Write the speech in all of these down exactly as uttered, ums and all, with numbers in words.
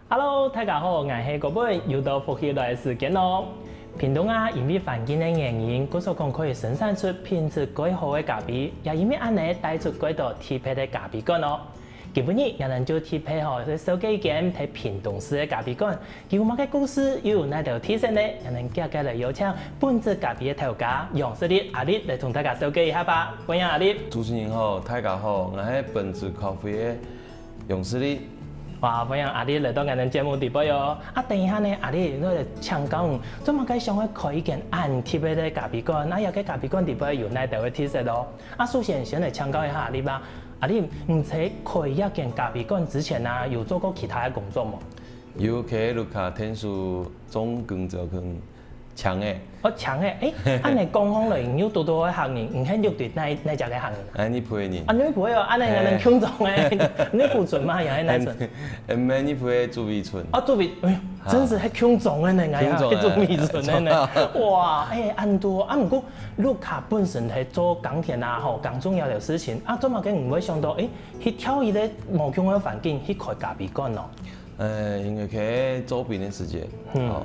Hello，大家好，𠊎係高本，又到福氣來个時間囉。屏東啊，因為環境个原因，故所講可以生產出品質蓋好个咖啡，也因為恁仔帶出蓋多特別个咖啡館哦。今晡日，𠊎等就特別吼，去紹介一間在屏東市个咖啡館，佢有麼个故事，又有哪兜特色呢？𠊎等遽遽來邀請本質咖啡个頭家楊世立阿立來同大家紹介一下吧。歡迎阿立。主持人好，大家好，𠊎係本質咖啡个 楊世立。哇，歡迎阿立來到𠊎等節目裡背哦。啊，等一下呢，阿立，𠊎來請教你，做麼个想愛開一間恁特別个咖啡館？啊，這个咖啡館裡背有哪兜个特色哦？啊，首先先來請教一下阿立吧。阿立，你在開這間咖啡館之前啊，有做過其他个工作無？有去屋下𢯭手種耕作跟 青个。哦，青个，欸，恁仔講起來，你又堵堵个行業，你係屬於哪，哪隻个行業？啊，內埔个人。啊，內埔个哦，恁仔𠊎等共種个，內埔村嘛，也係哪村？欸，毋係內埔个竹圍村。啊，竹圍，哎喲，真係共種个呢，哎呀，共種个。竹圍村个呢。哇，欸，恁堵，啊，毋過屋下本身係做耕田啊，吼，耕種這兜事情，啊，做麼个你會想到，欸，去跳一個無共个環境，去開咖啡館哦？ 呃，因為去做兵个時節，嗯。哦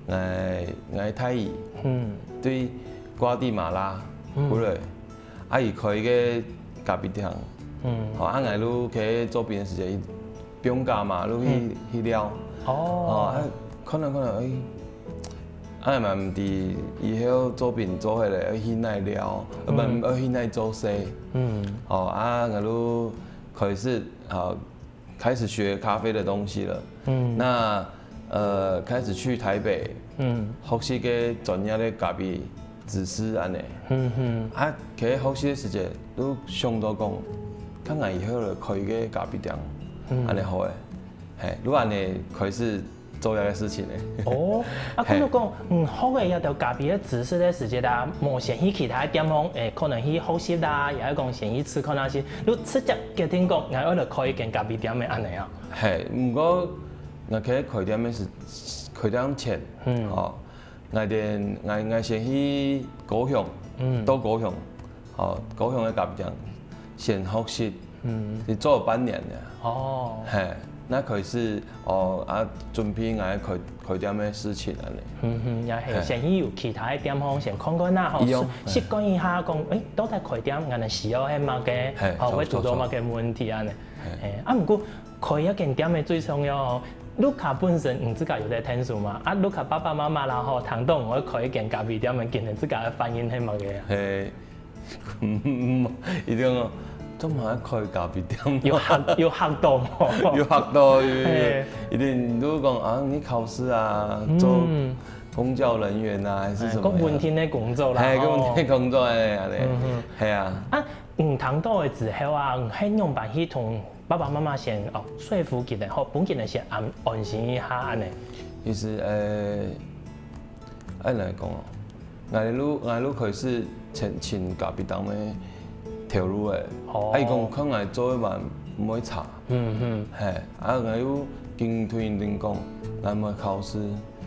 ，𠊎，𠊎大姨，嗯。對瓜地馬拉，嗯。過來，啊，佢開一個咖啡店，嗯。哦，啊，𠊎就去做兵个時節，放假嘛，就去，嗯。去尞。哦。哦，啊，看來看來，欸，啊，嘛毋知以後做兵做下來，愛去哪尞，啊，毋，嗯。愛去哪做事。嗯。哦，啊，𠊎就開始，哦， 開始學咖啡的東西了。嗯。那，呃，開始去台北，嗯。學習个專業个咖啡知識恁仔。嗯哼。啊，其實學習个時節，就想到講，看𠊎以後來開一個咖啡店，嗯。恁仔好欸。嘿，就恁仔開始 做這個事情个。哦，啊，嘿。故所講，嗯，學个這兜咖啡个知識个時節啊，無先去其他个地方，欸，可能去學習啦，也係講先去試看啊先，就直接決定講，𠊎愛來開一間咖啡店个恁仔啊。嘿，毋過，𠊎開，開店个時，開店前，嗯。哦，𠊎等，𠊎，𠊎先去高雄，嗯。到高雄，哦，高雄个咖啡店先學習， 嗯。你做了半年了。哦。嘿，該開始，哦，啊，準備𠊎開，開店个事情恁仔。嗯哼，也係嘿。先去有其他个地方先看看啊，吼，有用。習，習慣一下講，欸，到底開店，𠊎等需要係麼个，嘿，吼，會堵到麼个問題恁仔。嘿。嘿，啊，毋過開一間店个最重要哦，屋下本身你自家有在𢯭手嘛？啊，屋下爸爸媽媽啦，吼，聽到𠊎愛開一間咖啡店个，佢等自家个反應係麼个啊？嘿， 一定哦，做麼个開咖啡店？有嚇，有嚇到無？有嚇到，有，有，有。嘿。一定就講啊，你考試啊，嗯。做公教人員啊，還是什麼呀？欸，較穩定个工作啦，嘿，吼。較穩定个工作欸，恁仔。嗯哼。嘿啊。啊，你聽到个之後啊，你係仰般去同爸爸媽媽先，哦，說服佢等，好，分佢等先安，安心一下恁仔？其實，呃， 恁仔講哦，𠊎就，𠊎就開始尋，尋咖啡店个頭路欸。哦。啊，佢講看𠊎做个嘛毋會差。嗯，嗯。嘿，啊，𠊎又緊同佢等講，𠊎愛考試。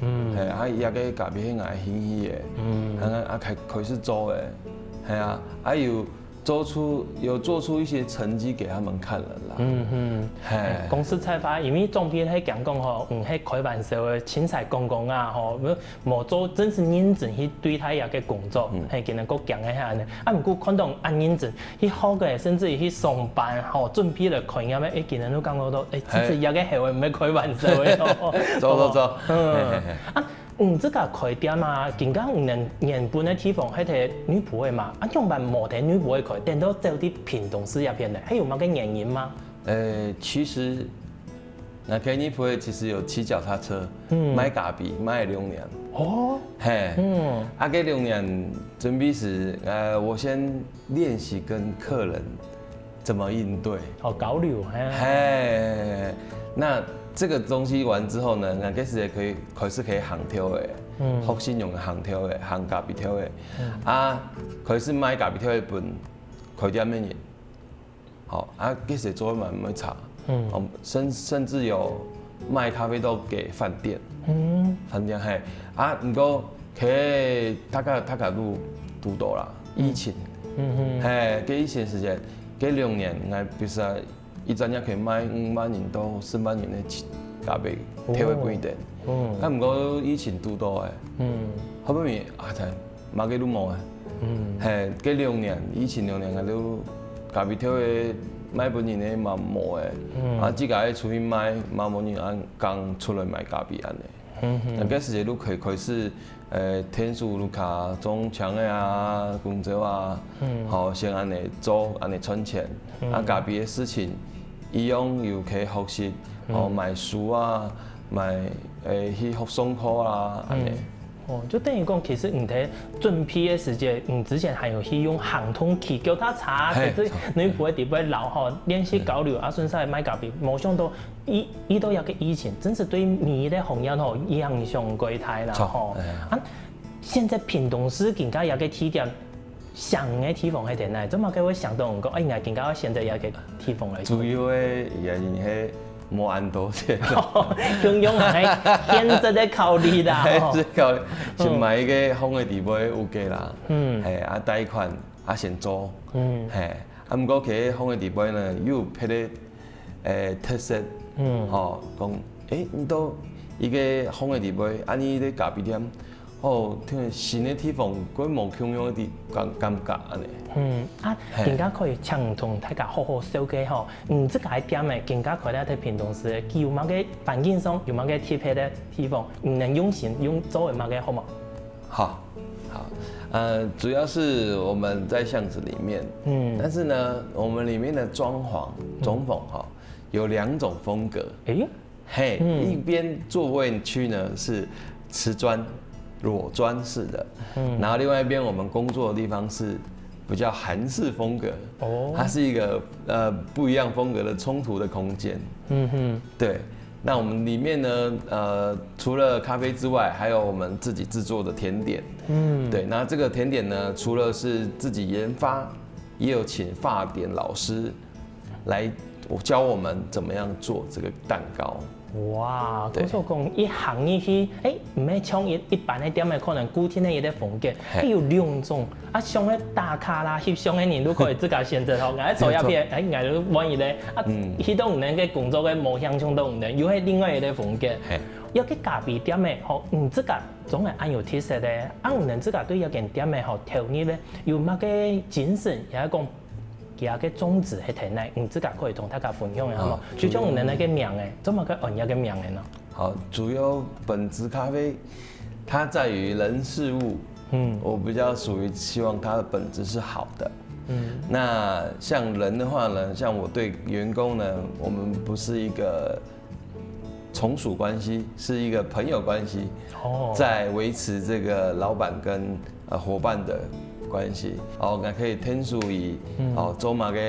嗯。嘿，啊，這個咖啡係𠊎興趣个。嗯。啊，啊，開，開始做欸。嘿啊，啊，又 做出，有做出一些成績給他們看了啦。嗯哼。嘿。欸，講實在話，因為總兵係驚講吼，嗯，係開玩笑个，凊彩講講啊，吼，無，無做，真係認真去對待這個工作，嗯。嘿，佢等較驚个係恁仔。啊，毋過看到恁認真，去學个，甚至於去上班，吼，準備來開業个，欸，佢等都感覺到，欸，嘿。其實這個係毋係開玩笑个咯。做，做，做。嗯。嘿，嘿，嘿。啊， 嗯，自家開店啊，今下你等原本个地方係在內埔个嘛，啊，仰般無在內埔个開，顛倒走去屏東市這片呢？係有麼个原因嗎？呃，其實，𠊎在內埔个其實有騎腳踏車，嗯。賣咖啡，賣兩年。哦。嘿。嗯。啊，該兩年準備時，呃，我先練習跟客人 怎麼應對。哦，交流，嘿。嘿，那這個東西完之後呢，𠊎該時可以，開始可以行頭个，嗯。學習用行頭个，行咖啡豆个。嗯。啊，開始賣咖啡豆个分開店个人。好，啊，該時做得蠻，蠻差。嗯。哦，甚，甚至有賣咖啡豆給飯店。嗯。飯店，嘿。啊，毋過，佢大家，大家都堵到啦，嗯。疫情。嗯哼。嘿，該疫情時間，該兩年，𠊎比賽 一隻月可以賣五萬銀到十萬銀个錢，咖啡豆个杯等。哦。嗯。啊，毋過疫情堵到个，嗯。後尾啊，才買个都無个。嗯。嘿，該兩年，疫情兩年个都咖啡豆个賣分人个嘛無个。嗯。啊，自家愛出去賣，嘛無人恁敢出來賣咖啡恁呢。嗯哼。那該時節都開，開始，呃，天數都較種薑个啊，弓蕉啊，嗯。好，先恁呢做，恁呢賺錢。嗯。啊，咖啡个事情，一樣有去學習，嗯。好，買書啊，買，呃，去學上課啊，恁呢。嗯。哦，就等於講，其實你在準備个時節，你之前還有去用行動騎腳踏車，嘿，其實著。你毋會在該遶吼，練習交流，嗯。啊，順勢賣咖啡，無想到 遇，遇到這個疫情，真是對你个行業吼影響過大啦，著，吼。哎呀。啊，現在屏東市今个這個地點，想个地方係在哪？做麼个會想到講，哎，𠊎今个愛選擇這個地方來？主要个原因係無恁多錢。共樣啊，係現實个考慮啦，吼。係考慮，先買一個烘个底杯屋个啦，嗯。係啊，貸款啊先做，嗯。係啊，毋過其實烘个底杯呢，又有別个 誒，特色，嗯。吼，講，誒，你到一個烘个地方，啊，你个咖啡店，哦，聽新个地方，佢無共樣个地，感，感覺恁呢。嗯，啊，嘿。今个可以請同大家好好紹介吼，嗯，這個店呢，今个開在屏東市，佢有麼个環境上，有麼个特別个地方，你能用心用做个麼个好無？ 好，好，呃，主要是我們在巷子裡面，嗯。但是呢，我們裡面的裝潢，嗯。裝潢哈，有兩種風格。誒？嘿，嗯。一邊座位區呢是瓷磚、裸磚式的，嗯。然後另外一邊我們工作的地方是比較韓式風格，哦。它是一個，呃，不一樣風格的衝突的空間。嗯哼。對，那我們裡面呢，呃，除了咖啡之外，還有我們自己製作的甜點。嗯。對，那這個甜點呢，除了是自己研發，也有請法典老師來教我們怎麼樣做這個蛋糕。哇，對。故所講，一行入去，誒，毋係像一，一般个店个可能固定个一個風格，嘿。係有兩種 啊，像該打卡啦、翕相个人，如果有自家選擇吼，𠊎坐這片，沒錯。誒，𠊎就換一個。啊，嗯。去到你个工作个模樣，像到你个，又係另外一個風格。嘿。這個咖啡店个吼，你自家總係恁有特色个，啊，你自家對這間店个吼，投入个有麼个精神，也係講，佢个宗旨係在哪，你自家可以同大家分享一下無？哦，就像你个名个，做麼个安這個名个呢？ 好，主要本質咖啡，它在於人事物，嗯。我比較屬於希望它的本質是好的。嗯。那像人的話呢，像我對員工呢，我們不是一個從屬關係，是一個朋友關係，哦。在維持這個老闆跟，呃，夥伴的關係。哦，那可以聽說以，嗯。哦，做麼个，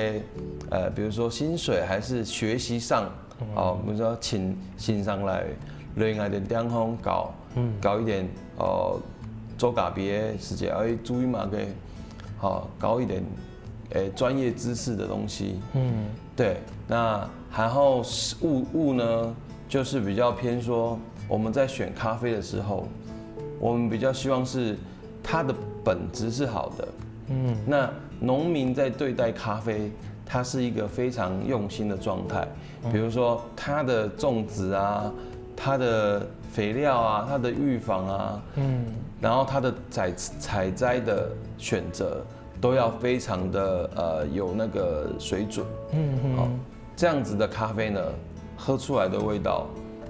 呃，比如說薪水還是學習上 哦，比如說請先生來，來𠊎兜店項教，嗯。教一點，哦，做咖啡个時節愛注意麼个，好，教一點，誒，專業知識的東西。嗯。對，那然後是物，物呢，就是比較偏說，我們在選咖啡的時候，我們比較希望是 它的本質是好的。嗯。那農民在對待咖啡，它是一個非常用心的狀態。嗯。比如說它的種植啊，它的肥料啊，它的預防啊，嗯。然後它的採，採摘的選擇都要非常的，呃，有那個水準。嗯，嗯。好，這樣子的咖啡呢，喝出來的味道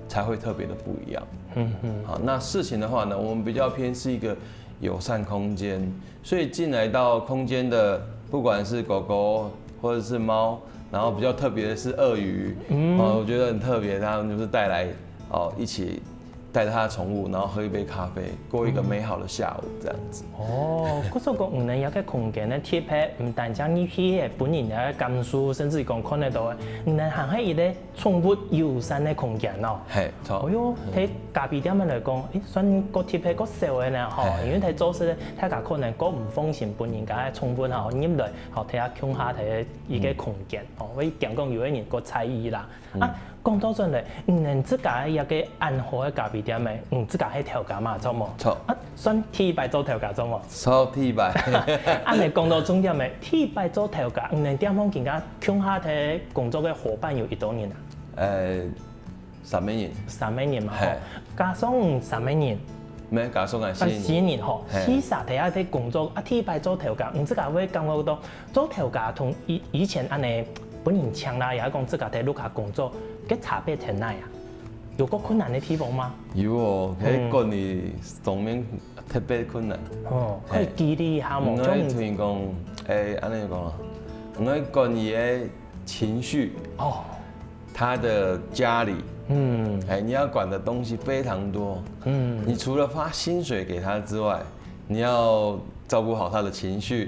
才會特別的不一樣。嗯，嗯。好，那事情的話呢，我們比較偏是一個 友善空間。所以進來到空間的，不管是狗狗或者是貓，然後比較特別的是鱷魚，嗯。哦，我覺得很特別，他們就是帶來，哦，一起帶著他的寵物，然後喝一杯咖啡，過一個美好的下午這樣子。嗯。哦，故所講，你等這個空間呢，特別毋單淨入去个本人个感受，甚至講看得到个，你等還係一個 寵物友善个空間哦。嘿，著。哎喲，嗯。在咖啡店个來講，誒，算較特別、較少个呢，吼，嘿，嘿。因為在做事个，大家可能較毋放心分人家个寵物吼入來，吼，在遐共下在一個空間，嗯。吼，會驚講有个人較在意啦。嗯。啊，講倒轉來，你等自家个一個恁好个咖啡店个，你自家係頭家嘛，著無？著。啊，算第一擺做頭家，著無？著，第一擺。啊，你講到重點个，第一擺做頭家，你等店方今下 共下在工作个夥伴有幾多人啊？呃，三个人。三个人嘛吼，嘿。加上三个人，無，加上个四个人。啊，四个人吼，嘿。四儕在該个工作，啊，第一擺做頭家，你自家會感覺到做頭家同以，以前恁樣分人請啦，也係講自家在屋下工作，个差別在哪啊？有過困難个地方嗎？有哦，嗯。該管理上面特別困難。哦，可以舉例一下無？嘿。像你同佢講，欸，恁樣講啊，你愛管理个情緒。哦。 他的家裡，嗯。欸，你要管的東西非常多。嗯。你除了發薪水給他之外，你要照顧好他的情緒，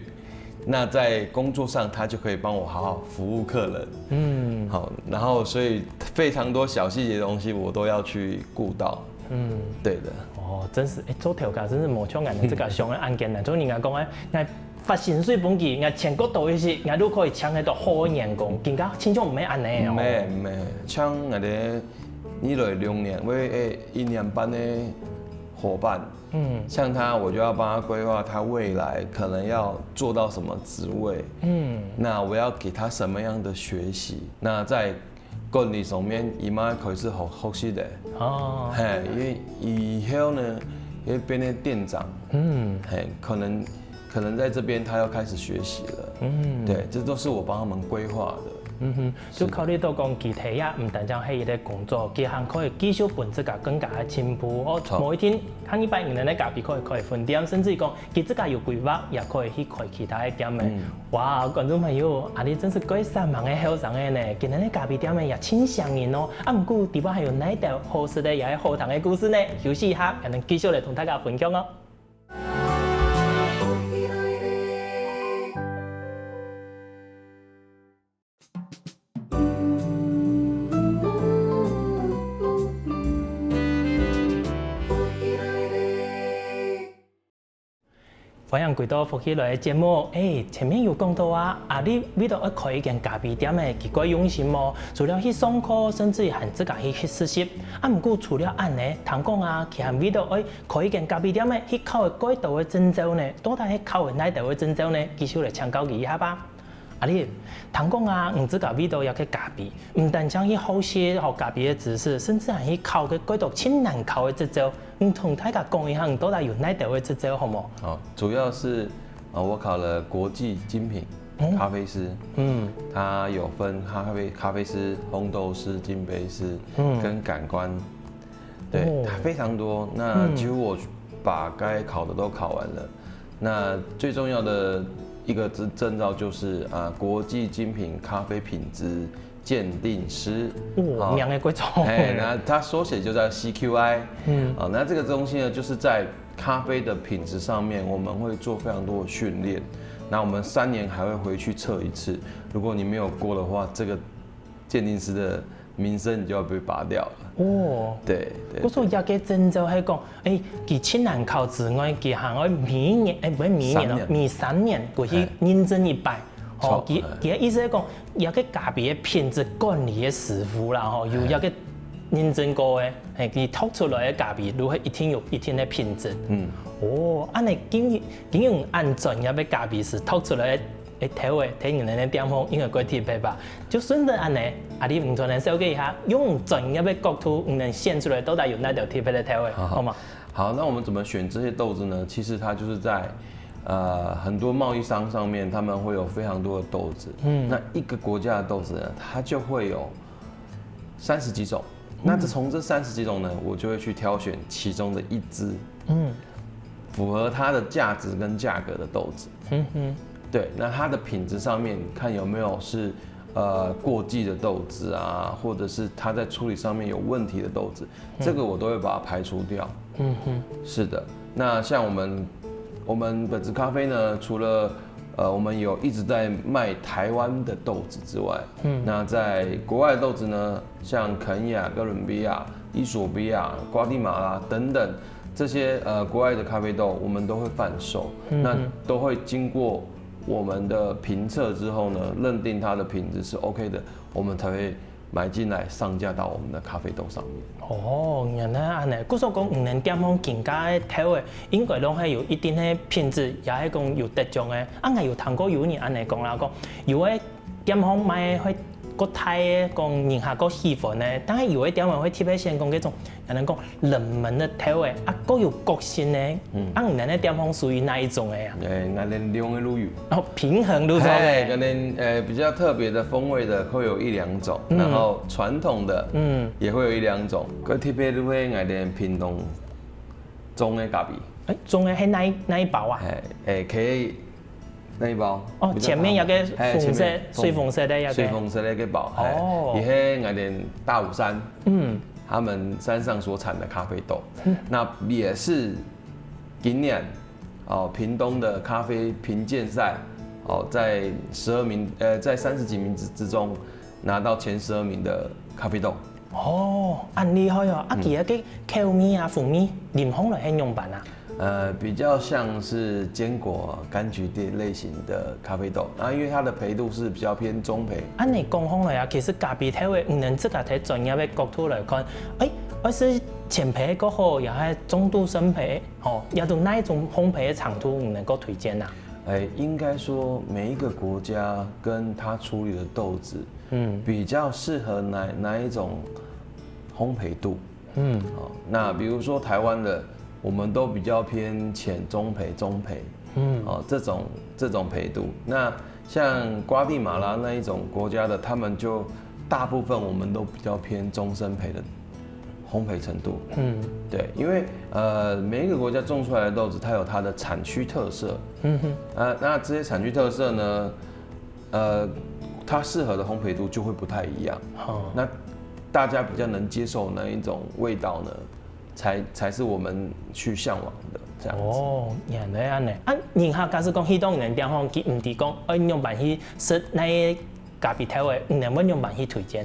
那在工作上他就可以幫我好好服務客人。嗯。好，然後所以非常多小細節的東西我都要去顧到。嗯。對的。哦，真是，欸，做頭家真是無像𠊎等自家想个恁艱難。就人家講，欸，𠊎 發薪水分佢，𠊎錢過多一息，𠊎就可以請得到好个員工，更加親像毋係恁樣哦。毋係，毋係，像𠊎等二零二六年，𠊎，欸，一年半个伙伴，嗯。像他，我就要幫他規劃他未來可能要做到什麼職位，嗯。那我要給他什麼樣的學習，那在 管理上面，佢嘛開始學，學習个。哦。嘿，因為以後呢，會變成店長。嗯。嘿，可能，可能在這邊他要開始學習了。嗯。對，這都是我幫他們規劃的。嗯哼，就考慮到講，其實也毋單淨係一個工作，佢還可以繼續分自家更加个進步。哦，著。無一定，下一擺你等个咖啡可以開分店，甚至於講，佢自家有規劃，也可以去開其他个店个。嗯。 哇，觀眾朋友，阿里真係蓋煞猛个後生仔呢！今日个咖啡店仔也盡餳人哦，啊，毋過底背還有哪兜好食个也係好聽个故事呢？休息一下，𠊎等繼續來同大家分享哦。 歡迎回到福氣來个節目。欸，前面有講到啊，阿里為著愛開一間咖啡店仔，佢蓋用心哦。除了去上課，甚至還自家去，去實習。啊，毋過除了恁仔，聽講啊，佢還為著愛開一間咖啡店仔，去考个蓋多个證照呢。到底係考个哪兜个證照呢？繼續來請教佢一下吧。 阿里，聽講啊，你自家為著這個咖啡，毋單淨去學習學咖啡个知識，甚至還去考个蓋多盡難考个執照。你同大家講一下，你到底有哪兜个執照好無？好，主要是，呃，我考了國際精品咖啡師，嗯，嗯。它有分咖啡，咖啡師、烘豆師、烘焙師，嗯，跟感官。 對，哦。它非常多，那幾乎我把該考的都考完了。嗯。那最重要的一個證，證照就是，啊，國際精品咖啡品質鑑定師。哦，啊，名仔蓋長。哎，那它縮寫就叫C Q I。嗯。啊，那這個東西呢，就是在咖啡的品質上面，我們會做非常多的訓練。那我們三年還會回去測一次，如果你沒有過的話，這個鑑定師的名聲你就要被拔掉了。哦。對，對，故所這個證照係講，欸，佢盡難考之外，佢還愛每一年，欸，毋係每一年哦，三年。每三年過去認證一擺。哎。吼，佢，著，哎。佢个意思係講，這個咖啡个品質管理个師傅啦，吼，有這個認證過个，嘿，佢讀出來个咖啡就係一定有一定个品質。嗯。哦，恁仔經營，經營恁專業个咖啡師讀出來个 欸，頭仔，在你等个店項應該蓋特別吧？就順著恁仔，阿里你同𠊎等紹介一下，用專業个角度，你等選出來到底有哪兜特別个頭仔，好，好。好嗎？好，那我們怎麼選這些豆子呢？其實它就是在，呃，很多貿易商上面，他們會有非常多的豆子。嗯。那一個國家的豆子呢，它就會有三十幾種。那這，嗯。從這三十幾種呢，我就會去挑選其中的一支。嗯。 符合它的價值跟價格的豆子。嗯哼。對，那它的品質上面看有沒有是，呃，過季的豆子啊，或者是它在處理上面有問題的豆子，嗯。這個我都會把它排除掉。嗯哼。是的，那像我們，我們本質咖啡呢，除了，呃，我們有一直在賣台灣的豆子之外，嗯。那在國外的豆子呢，像肯亞、哥倫比亞、伊索比亞、瓜地马拉等等， 這些，呃，國外的咖啡豆，我們都會販售，嗯哼。那都會經過我們的評測之後呢，認定它的品質是OK的，我們才會買進來上架到我們的咖啡豆上面。哦，原來恁仔。故所講，你等店項更加个頭仔，應該攏係有一定个品質，也係講有得獎个。啊，𠊎有聽過有人恁仔講啦，講有个 店項賣个會較大个講人客較喜歡个，但係有个店會特別選講該種，可能講冷門个豆仔，啊，較有個性个，啊，你等个店項屬於哪一種个啊？誒，𠊎等兩个都有。哦，平衡都做个。嘿，可能呃比較特別的風味的會有一兩種，然後傳統的嗯也會有一兩種，佮特別都會𠊎等屏東種个咖啡。誒，種个係哪哪一包啊？誒誒，可以。 那一包。哦，前面有个紅色，水紅色的有个。水紅色的个包，哦，也是𠊎等大武山，嗯，他們山上所產的咖啡豆，那也是今年哦屏東的咖啡評鑑賽哦，在十二名呃在三十幾名之之中拿到前十二名的咖啡豆。哦，恁厲害哦！啊，佢个口味啊、風味，啉起來係仰般啊？ 呃，比較像是堅果、柑橘類類型的咖啡豆，啊，因為它的焙度是比較偏中焙。恁仔講起來啊，其實咖啡豆仔，你等自家在專業个角度來看，誒，愛係淺焙較好，也係中度深焙，吼，也都哪一種烘焙个程度你能夠推薦啊？誒，應該說每一個國家跟它處理的豆子，嗯，比較適合哪哪一種烘焙度。 嗯，哦，那比如說台灣的，我們都比較偏淺中焙、中焙，嗯，哦，這種這種焙度。那像瓜地馬拉那一種國家的，他們就大部分我們都比較偏中深焙的烘焙程度。嗯，對，因為呃每一個國家種出來的豆子，它有它的產區特色。嗯哼，啊，那這些產區特色呢， 呃，它適合的烘焙度就會不太一樣。哦，那大家比較能接受哪一種味道呢？才才是我們去嚮往的這樣子。哦，原來恁仔。啊，人客假使講去到你等店項，佢毋知講愛仰般去食該咖啡豆仔，你等會仰般去推薦？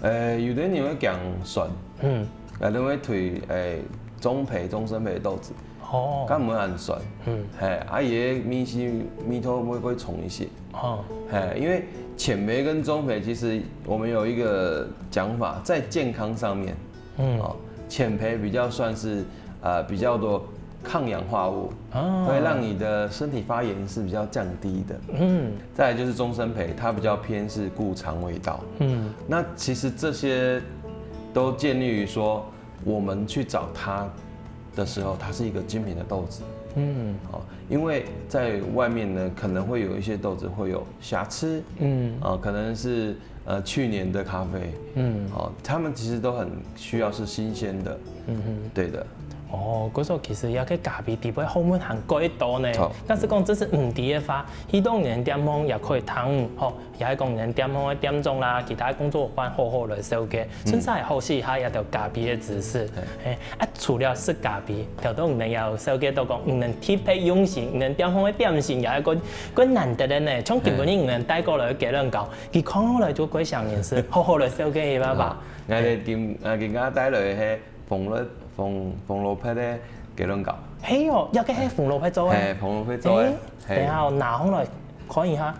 呃，有的人會講酸，嗯，有的人會推誒中焙、中深焙的豆子。 哦，較無恁酸，嗯，嘿，啊，佢个味緒味道會會重一些，哦，嘿，因為淺焙跟中焙其實我們有一個講法，在健康上面，嗯，哦，淺焙比較算是呃比較多抗氧化物，哦，會讓你的身體發炎是比較降低的，嗯，再來就是中深焙，它比較偏是顧腸胃道，嗯，那其實這些都建立於說 我們去找它的時候，它是一個精品的豆子。嗯，哦，因為在外面呢，可能會有一些豆子會有瑕疵，嗯，啊，可能是呃去年的咖啡，嗯，哦，他們其實都很需要是新鮮的，嗯哼，對的。哦，故所其實這個咖啡裡背學問還過多呢。好，假使講這係毋知个話，去到你等店項也可以聽，吼， 也係講你等店項个店長啦，其他工作伙伴好好來紹介，順續好試一下這兜咖啡个知識。嘿，啊，除了食咖啡，頭先你等也有紹介到講，你等特別用心，你等店項个點心也係過過難得个呢。像今晡日你等帶過來个雞卵糕，佢看好來就過想念，係好好來紹介一下吧。𠊎等今啊今下帶來个係紅蘿紅紅蘿蔔个雞卵糕。係哦，這個係紅蘿蔔做个。係紅蘿蔔做个。等下𠊎拿上來看一下。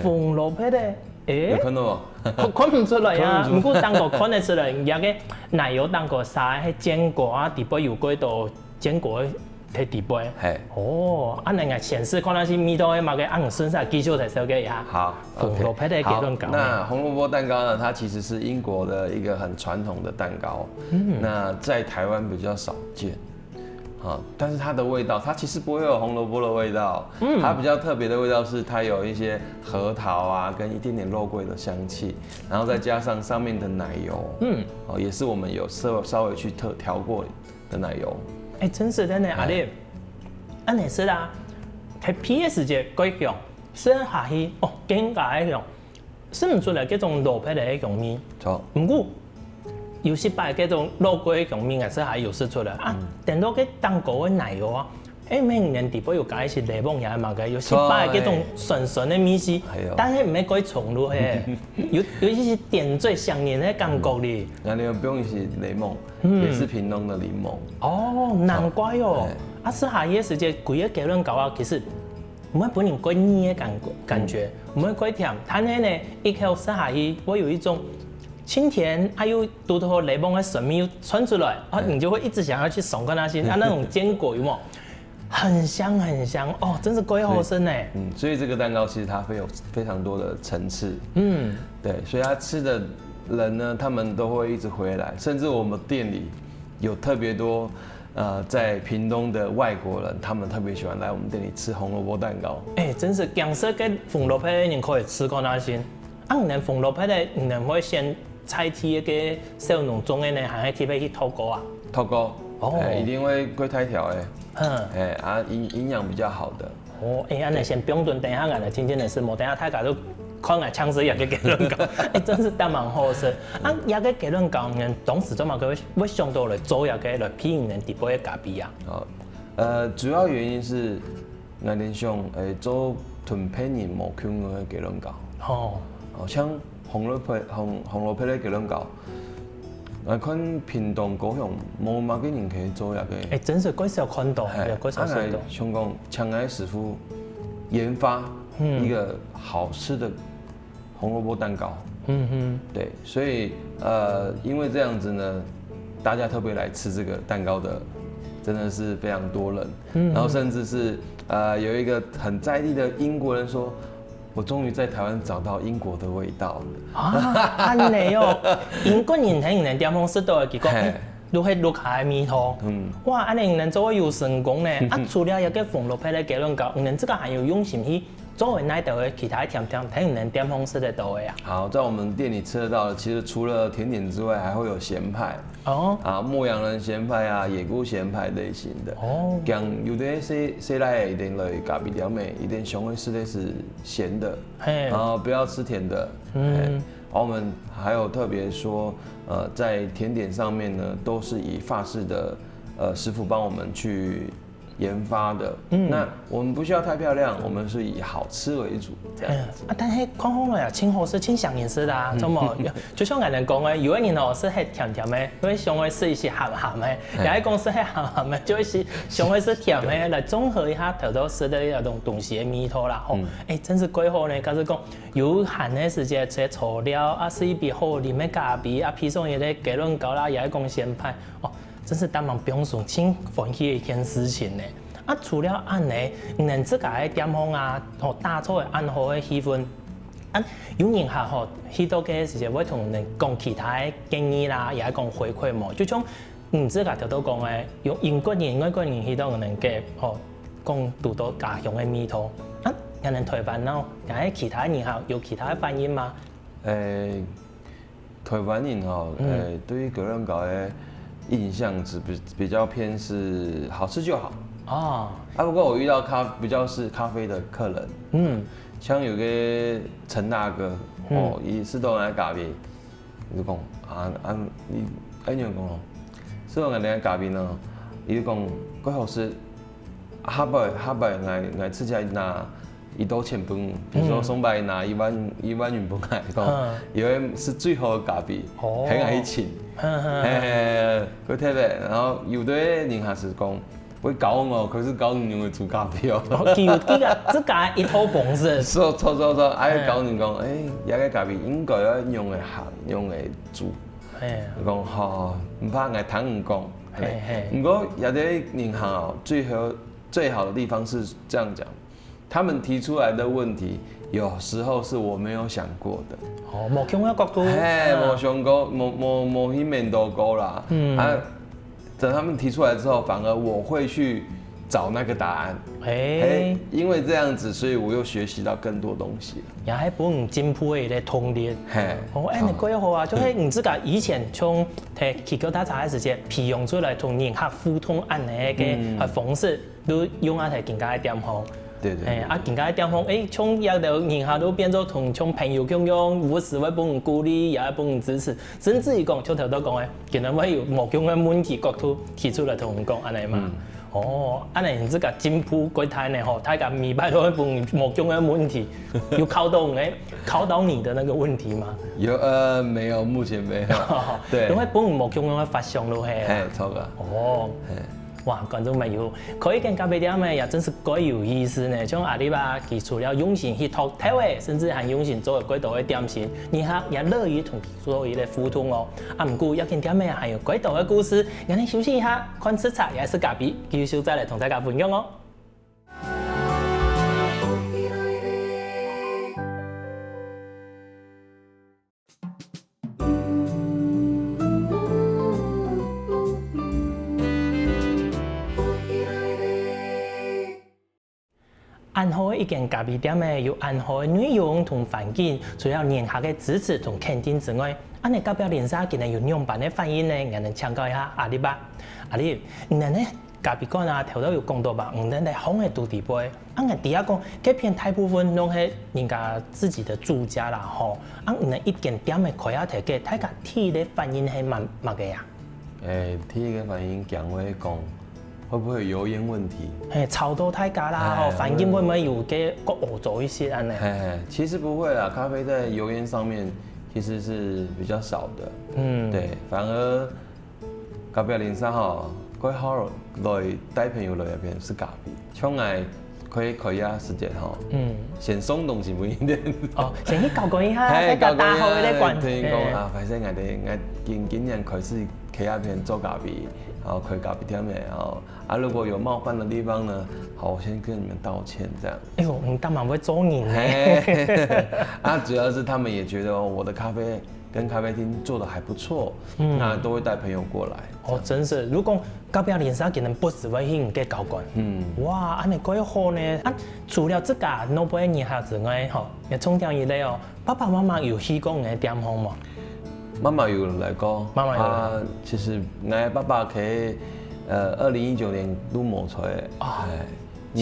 紅蘿蔔个，誒，有看到無？看看毋出來啊，毋過頂高看得出來，這個奶油頂高撒个係堅果啊，裡背有幾多堅果在裡背。係，哦，恁仔𠊎先試看下係味道係麼个，恁仔順續繼續再紹介一下。好，紅蘿蔔个雞卵糕。那紅蘿蔔蛋糕呢？它其實是英國的一個很傳統的蛋糕，嗯，那在台灣比較少見。 啊，但是它的味道，它其實不會有紅蘿蔔的味道，嗯，它比較特別的味道是它有一些核桃啊，跟一點點肉桂的香氣，然後再加上上面的奶油，嗯，哦，也是我們有稍稍微去特調過的奶油。誒，真係个呢，阿力，恁仔食啊，係鼻个時節蓋香，食下去，哦，更加个香。 食毋出來該種蘿蔔个香味。著。毋過，有時擺該種肉桂个香味，還係還有食出來啊。等到該蛋糕个奶油啊，誒，毋係裡背有加一息檸檬也係麼个，有時擺該種酸酸个味緒，但係毋係蓋重咯嘿，有有一息點綴想念个感覺哩。那你有不用一息檸檬，也是屏東的檸檬。哦，難怪哦。啊，食下去个時節，歸個雞卵糕啊，其實 毋會分人蓋膩个感覺，感覺毋會蓋甜，但係呢，一口食下去會有一種清甜，還有堵著檸檬个酸味又竄出來，啊，你就會一直想要去嚐看下去，啊，那種堅果有無？很香很香哦，真是蓋好食呢。嗯，所以这个蛋糕其实它非有非常多的层次，嗯，对，所以它吃的人呢，他们都会一直回来，甚至我们店里有特别多呃在屏东的外国人，他们特别喜欢来我们店里吃红萝卜蛋糕。哎，真是讲说个红萝卜的人可以吃看啊先。啊，你们红萝卜的，你们会先在地个小农种的呢，还是特别去偷过啊？偷过，哦哎，一定会过大条的，嗯，哎啊，营营养比较好的。哦，哎，安尼先不用等，等一下俺来听见的是，莫等一下大家都看俺抢食也个鸡卵糕，哎，真是当蛮好食。啊，也个鸡卵糕，你当时做么个会会想到来做也个来配你们底部的咖啡啊？好，呃，主要原因是，我联想，诶，做同别人无共样的鸡卵糕，吼，哦，像红萝卜红红萝卜的鸡卵糕，我看屏东高雄无么个人可以做那个，哎，真是怪少看到，嘿也怪少啊看到。香港请来师傅研发一个好吃的红萝卜蛋糕。嗯哼，对，所以呃，因为这样子呢，大家特别来吃这个蛋糕的，真的是非常多人。然后甚至是呃，有一个很在地的英国人说，我终于在台湾找到英国的味道了。啊，安尼哦，英国人喺你们店方食到的，佢讲，嘿哎，都系屋下的味道。嗯哇，安尼你们做得有成功呢。啊，除了一个红萝卜的鸡卵糕，你们这个还有用心去做为哪一个其他甜点，喺你们店方食得到的啊？好，在我们店里吃得到的，其实除了甜点之外，还会有咸派哦，啊，牧羊人咸派啊，野菇咸派类型的。哦，讲有的是是来一点来咖啡店的，一点想要吃的是咸的，嘿，然后不要吃甜的。嗯嗯，然后我们还有特别说，呃，在甜点上面呢，都是以法式的呃师傅帮我们去研发的。嗯，那我们不需要太漂亮，我们是以好吃为主，这样子。啊，但是看好了呀，真好食，真想念食啦，怎么？就像刚才讲的，有的人哦是很甜甜的，因为想要食一些鹹鹹的，也係讲食很鹹鹹的，就係想要食甜的，来綜合一下頭頭食的那種東西的味道啦，吼。哎，真是蓋好呢，假使講有閒的時節，食草料啊，食一杯好啉的咖啡啊，配上一个雞卵糕啦，也係講鮮派，哦，真是當忙放鬆，真歡喜的一件事情呢。啊，除了恁呢，你自家的店方啊，吼，打造的恁好的氣氛，啊，有人客吼，去到个時節會同你講其他的建議啦，也係講回饋無？就像你自家頭頭講的，有英國人、外國人去到你个，吼，講堵到家鄉的味道，啊，人台灣哦，也係其他人客有其他的反應嗎？诶，台湾人哦，嗯诶，对于雞卵糕的印象是比比较偏是好吃就好。哦，啊，不过我遇到咖比较是咖啡的客人，嗯，像有个陈大哥，哦，伊食到个咖啡，伊就讲啊啊，你爱仰讲咯，食到个咖啡呢，伊就讲，蓋好食，下擺下擺𠊎𠊎自家拿一多钱分，比如说上擺拿一万一万元分𠊎，讲，嗯因为是最好的咖啡，哦很爱请，哼哼嘿嘿，个特别，然后有的人还是讲。 會教我，可是教你用个煮咖啡哦。哦，佢有佢个自家一套方式。所以，所以，所以，哎，教你講，哎，這个咖啡應該要用个行，用个煮。哎，你講好，毋怕，𠊎聽你講。嘿嘿毋過，有的人行哦，最好最好的地方是這樣講，他們提出來的問題，有時候是我沒有想過的。哦，無共个角度。嘿，嗯無想過，無無無去面對過啦。嗯啊，等他們提出來之後，反而我會去找那個答案。哎嘿，，因為這樣子，所以我又學習到更多東西了。也係分你進步个一个動力。嘿，哦，哎，你規劃啊，就係你自家以前從提起腳踏車个時節，培養出來同人客互動恁呢个嗯呃方式，都用啊在今家个店吼。對對哎，啊，今家个店吼，哎，從一个人客都變做同像朋友共樣，無時會分你鼓勵，也會分你支持，甚至於講，像頭先講个，今日會有無共个問題角度提出來同你講，恁呢嘛。哦，恁呢你自家進步幾大呢吼，大家每擺都會分你無共个問題，有考到你，考到你的那個問題嗎？有呃沒有，目前沒有。對都會分你無共个發想咯嘿。嘿，超哥。哦，嘿，哇，觀眾朋友，開一間咖啡店呢，也真是蓋有意思呢。像阿里巴巴，佢除了用心去擇頭仔，甚至還用心做了蓋多个點心，人客也樂於同佢做一个互動哦。啊，毋過這間店呢還有蓋多个故事，𠊎等休息一下，看食茶也係咖啡，繼續再來同大家分享哦。恁好个一間咖啡店仔，有恁好个內容同環境，除了人客个支持同肯定之外，恁呢隔壁鄰舍佢等有仰般个反應呢？𠊎等請教一下阿立啊。阿立，你等呢咖啡館啊，頭頭有講到吧？你等个項仔都底背，啊，𠊎知啊講，該片大部分攏係人家自己个住家啦吼。啊，你等一間店仔開啊忒个，大家第一个反應係麼麼个啊？ 誒，第一个反應驚會講，會不會有油煙問題？嘿，吵到大家啦，吼，環境會毋會有个較惡做一些恁呢？嘿嘿，其實不會啦，咖啡在油煙上面其實是比較少的。嗯，對，反而隔壁鄰舍吼，蓋好來帶朋友來這邊食咖啡，像𠊎開開業時節吼，嗯，先送東西分佢等。哦，先去交換一下，嘿，大家打好个關，同佢講啊，反正𠊎等𠊎今今年開始 開這片做咖啡，然後開咖啡店的，然後啊，如果有冒犯的地方呢，好，我先跟你們道歉，這樣。哎呦，你當蠻會做人呢。嘿，啊，主要是他們也覺得哦，我的咖啡跟咖啡廳做得還不錯，那都會帶朋友過來。哦，真是，如果隔壁鄰舍可能不時會去你个交換，嗯，哇，恁呢蓋好呢。啊，除了自家老輩人客之外，吼，也重點一類哦，爸爸媽媽有去過你个店項無？ 媽媽有來過，媽媽有來過啊，其實𠊎爸爸佢，呃，二零一九年都無在，啊哎，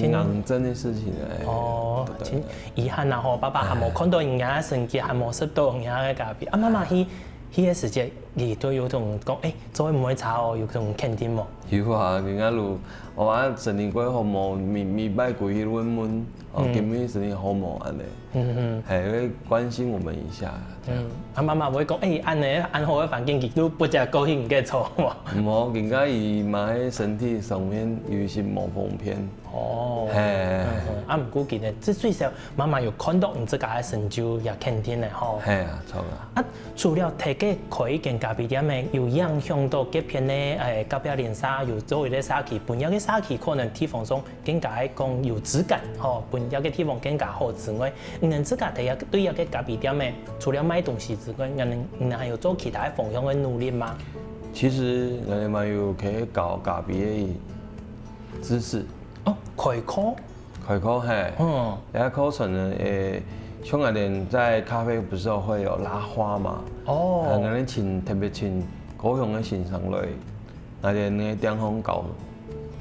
真正个事情，哎，哦，對真遺憾啊吼，爸爸還無看到人家个成績，還無食到人家个咖啡。啊，媽媽去去个時節，佢都有同講，哎，做得毋會差哦，有同肯定無？有啊，人家如，我啊，生理過好無，每每擺過去問問，哦，今日生理好無恁呢？嗯還會關心我們一下，這樣。嗯，啊，媽媽會講，哎，恁呢，恁好个環境，佢都不加高興个錯無？無，人家佢嘛，身體上面有一些無方便。哦，嘿，嗯，啊，毋過今日，這最少媽媽有看到你自家个成就，也肯定个吼。嘿啊，著啊。啊，除了自家開一間咖啡店个，有影響到隔壁个，哎，隔壁鄰舍，有做一個社區，分這個社區可能地方上更加个講有質感，吼，分這個地方更加好之外，你等自家在這對這個咖啡店个，除了賣東西之外，你等你等還有做其他方向个努力嗎？其實𠊎等嘛有去教咖啡个知識，哦，開課。開課嘿，嗯，這課程呢，誒，像𠊎等在咖啡不是會有拉花嘛？哦啊，𠊎等請特別請高雄个先生來，𠊎等个店項教，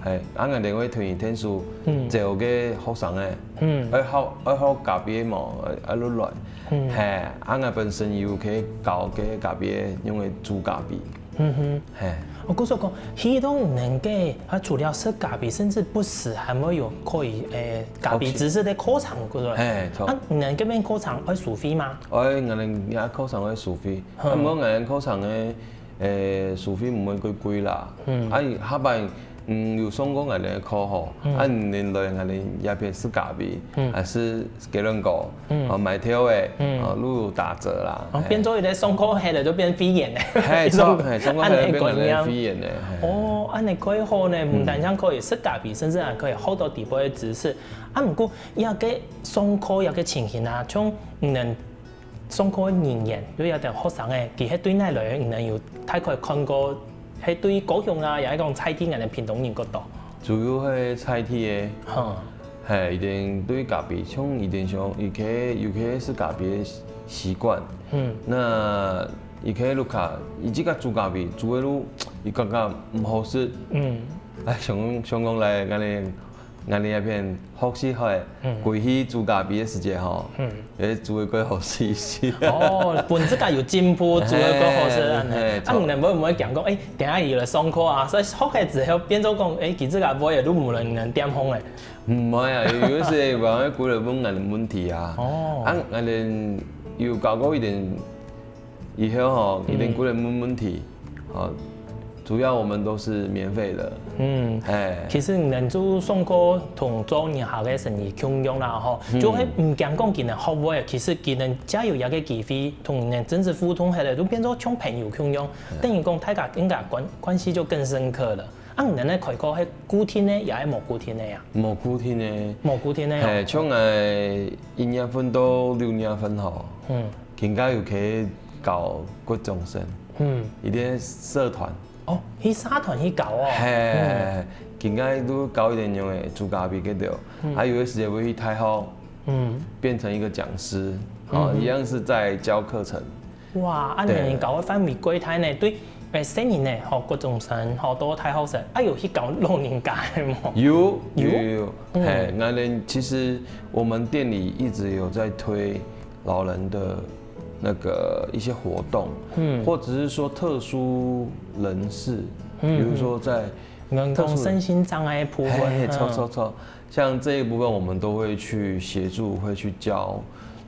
嘿，啊，𠊎等會推薦書，嗯招个學生誒，嗯愛學愛學咖啡嘛，愛愛落來，嗯嘿，啊，𠊎本身有去教个咖啡，用个煮咖啡，嗯哼。嘿。我故所講，希望能夠，啊，除了食咖啡，甚至不時還會有可以，誒，咖啡知識个課程，對不對？嘿，著。啊，你等這邊課程愛收費嗎？哎，𠊎等也課程會收費，嗯啊，毋過𠊎等課程个，誒，收費毋會貴貴啦。嗯啊，下擺，嗯，有上過𠊎等个課吼，嗯啊，你來𠊎等這片食咖啡，嗯還係雞卵糕，嗯啊，買條誒，嗯啊，都有打折啦。哦，嘿變做一個上課，下來就變會員了。嘿，著，嘿，上課下來變𠊎等个會員誒。嘿哦，恁呢蓋好呢，毋單淨可以食咖啡，甚至還可以學到底背个知識。啊，毋過，這個上課這個情形啊，像你等上課个人員，又有點學生誒，佢係對哪來个？你等有大概看過，係對高雄啊，也係講在地人个屏東人較多？主要係在地个，哼，嘿，佢等對咖啡，像佢等想，尤其尤其係咖啡个習慣。嗯那佢可以屋下，佢自家煮咖啡，煮个路，佢感覺毋好食。嗯啊，想想講來，𠊎等𠊎等這片學習下，嗯歸去煮咖啡个時節吼，嗯。會煮个較好食一些。哦，分自家有進步，煮个較好食恁呢。嘿嘿啊，你等會毋會驚講，誒，等下佢來上課啊，所以學个之後變做講，誒，佢自家會个都毋能能點風誒。毋會啊，有有時會歸來問𠊎等問題啊。哦啊，𠊎等有教過佢等以後吼，佢等歸來問問題，吼，主要我們都是免費的。嗯，哎，其實你等做上課同做人客个生意共樣啦吼，就係毋驚講佢等學會，其實佢等藉由這個機會同你等真實互動下來，就變做像朋友共樣。等於講大家應該關關係就更深刻了。啊，你等个開課係固定个，也係無固定个呀？無固定个。無固定个哦。嘿，像𠊎一月份到六月份吼，嗯應該有去教國中生，嗯，一個社團。哦，去社團去教哦。嘿，應該都高一點點个煮咖啡个對，嗯，還有的時間會去大學，嗯，變成一個講師，好，嗯哼，一樣是在教課程。哇，恁樣你教个範圍過大呢，對，誒，細人呢，吼，國中生，吼，到大學生，啊，有去教老人家个無？有有有有，嗯，嘿，那呢，其實我們店裡一直有在推老人的那個一些活動，嗯，或者是說特殊人士，嗯，比如說在，人講身心障礙部分，嘿，嘿，著著著，像這一部分我們都會去協助，會去教，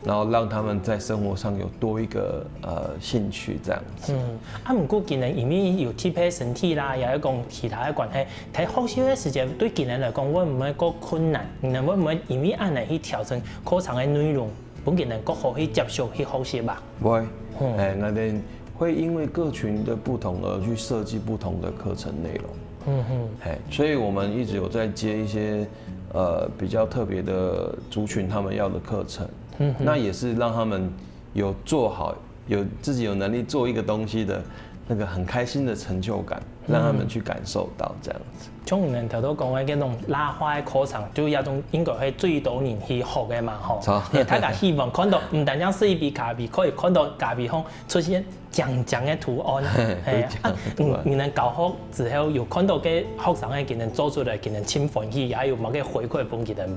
然後讓他們在生活上有多一個呃興趣這樣子。嗯，啊，毋過今年因為有特別身體啦，也有講其他个關係，在學習个時間對今年來講，會毋會較困難？你會毋會因為恁樣去調整課程个內容，分今年較好去接受去學習吧？會，嗯，誒，那等會因為各群的不同而去設計不同的課程內容。嗯哼，誒，所以我們一直有在接一些呃比較特別的族群他們要的課程，嗯哼，那也是讓他們有做好，有自己有能力做一個東西的那個很開心的成就感，讓他們去感受到這樣子。像你們頭頭講个這種拉花个課程，就這種應該係最多人去學个嘛，吼。著。誒，大家希望看到，毋單淨係一杯咖啡，可以看到咖啡上出現靚靚个圖案。嘿，嘿，有靚个圖案。啊，你，你們教學之後，有看到个學生个佢等做出來，佢等真歡喜，也有麼个回饋分佢等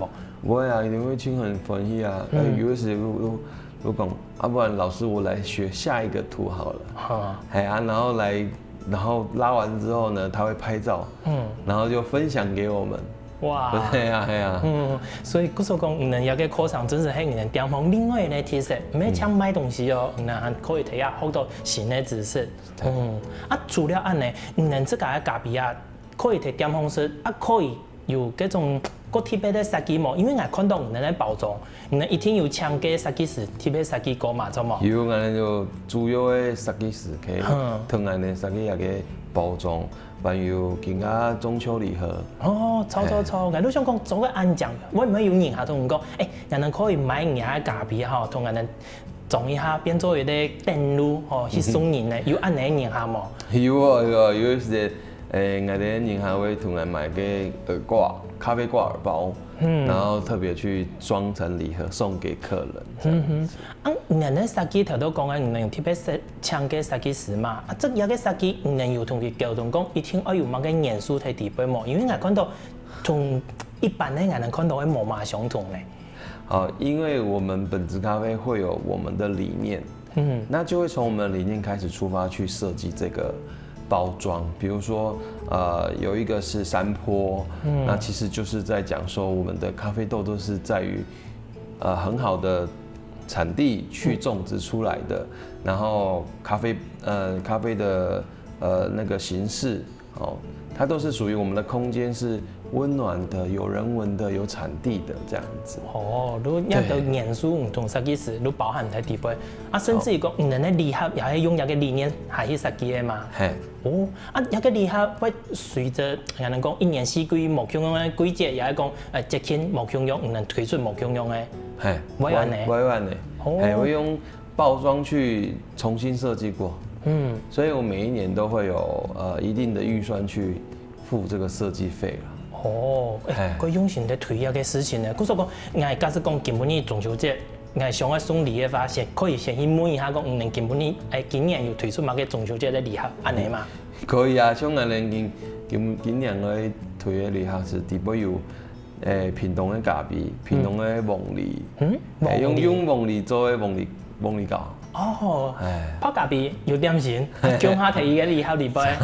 無？會啊，一定會真很歡喜啊。嗯，有的時候都都講，啊，不然老師我來學下一個圖好了。哈，嘿啊，然後來，然後拉完之後呢，他會拍照，嗯，然後就分享給我們。哇，對啊，對啊，嗯，所以故所講，你們這個課程真係係你們店方另外一個特色，毋係淨賣東西哦，你們還可以在這學到新个知識。嗯，啊，除了恁樣，你們自家个咖啡啊，可以在店方食，啊，可以有這種較特別个設計無？因為𠊎看到你們个包裝，你們一定有請个設計師特別設計過嘛，著無？有，𠊎等有主要个設計師去同𠊎等設計這個包裝，還有今下中秋禮盒。哦，著著著，𠊎都想講做个恁靚，會毋會有人客同你講，誒，𠊎等可以買你个咖啡吼，同𠊎等裝一下，變做一個等路吼，去送人呢？有恁樣个人客無？有啊有啊，有一些，誒，𠊎等人客會同𠊎買個耳掛，咖啡掛耳包，嗯，然後特別去裝成禮盒送給客人這樣子。嗯哼，啊，你們設計頭都講个，你們有特別設請个設計師嘛？啊，這樣个設計，你們有同佢溝通講，一定愛有麼个元素在裡背無？因為𠊎看到同一般个𠊎等看到个無嘛相同呢。 好，因為我們本質咖啡會有我們的理念，嗯，那就會從我們的理念開始出發去設計這個包裝。比如說，呃，有一個是山坡，嗯，那其實就是在講說我們的咖啡豆都是在於，呃，很好的產地去種植出來的，然後咖啡，呃，咖啡的，呃，那個形式 哦，它都是屬於我們的空間是溫暖的、有人文的、有產地的這樣子。哦，如果恁多元素毋同設計師，都包含在裡背。啊，甚至於講，你們个禮盒也係用這個理念下去設計个嘛？嘿。哦，啊，這個禮盒會隨著，可能講一年四季無共樣个季節，也係講，呃，節慶無共樣，你們推出無共樣个。嘿，會恁呢？會，會恁呢。哦。嘿，會用 包裝去重新設計過。嗯，所以我每一年都會有，呃，一定的預算去付這個設計費啦。哦，誒，嘿，蓋用心在推這個事情呢。故所講，𠊎假使講今晡日中秋節，𠊎想愛送禮个話，先可以先去問一下，講，嗯，今晡日，誒，今年有推出麼个中秋節个禮盒，恁呢嘛？可以啊，像𠊎等今今今年愛推个禮盒係底背有 誒，屏東个咖啡，屏東个鳳梨，嗯，誒，用鳳梨，用鳳梨做个鳳梨鳳梨糕。哦，誒，泡咖啡有點心，共下提一個禮盒禮拜。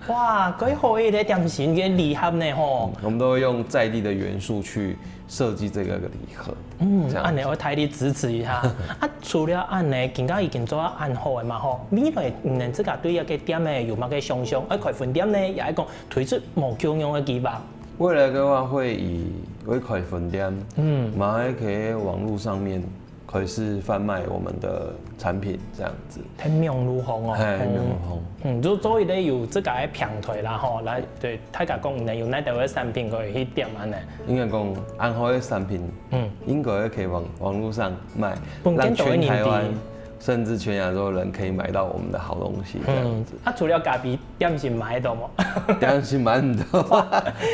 哇，蓋好一個點心个禮盒呢吼。我們都會用在地的元素去設計這個禮盒。嗯，這樣子。恁呢，我大力支持一下。啊，除了恁呢，今下已經做到恁好个嘛吼，未來你們自家對這個店呢有麼个想像？愛開分店呢，也愛講推出無共樣个計劃？ 未來的話會以會開分店，嗯，嘛會在網路上面開始販賣我們的產品這樣子。在網路上哦，嘿，嗯，網路上。嗯，就做一個有自家个平台啦吼，來，對，大家講，有哪兜个產品可以去點恁呢？應該講，恁好个產品，嗯，應該會在網網路上賣，分更多个人知。讓全台灣甚至全亚洲人可以买到我们的好东西这样子。啊，除了咖啡，点心买得到無？点心蛮多，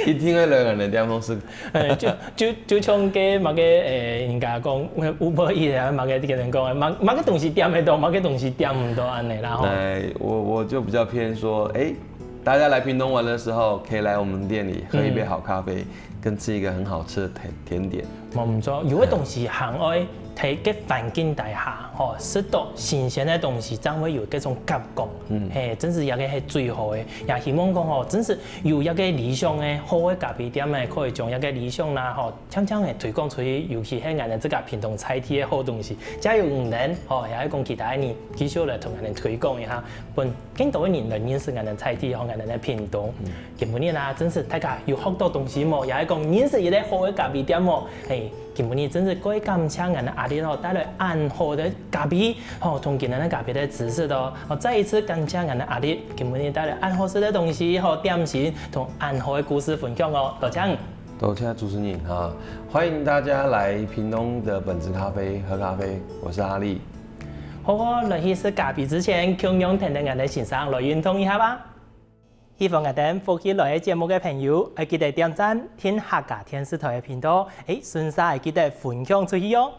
一定会来我们的店方是哎，就就就像个麼个，誒，人家講，Uber Eats啊，麼个个人講，麼麼个東西點得到，麼个東西點毋到，安尼啦吼。哎，我我就比较偏说，哎，大家来屏东玩的时候，可以来我们店里喝一杯好咖啡，跟吃一个很好吃的甜甜点。無毋錯，有个東西還愛在个環境底下，吼，食到新鮮个東西，正會有這種感覺。嗯，嘿，真是這个係最好个。也希望講吼，真是有這个理想个好个咖啡店个，可以將這个理想啦，吼， 漸漸个推廣出去，尤其係𠊎等自家屏東在地个好東西，加油你等，吼，也係講其他个人繼續來同𠊎等推廣一下，分更多个人來認識𠊎等在地，吼，𠊎等个屏東。今晡日啦，真是大家有學到東西無？也係講認識一个好个咖啡店無？嘿，今晡日真是過感謝𠊎等阿力吼，帶來恁好个咖啡，吼，同今日个咖啡个知識哦。哦，再一次感謝𠊎等阿力，今晡日帶來恁好食个東西，吼，點心，同恁好个故事分享哦，多謝。 多謝主持人哈，欢迎大家来屏东的本质咖啡喝咖啡，我是阿力。好好，來去食咖啡之前，共樣聽聽𠊎等先生來運動一下吧。希望𠊎等福氣來个節目个朋友，愛記得點讚、訂客家電視台个頻道，誒，順續愛記得分享出去哦。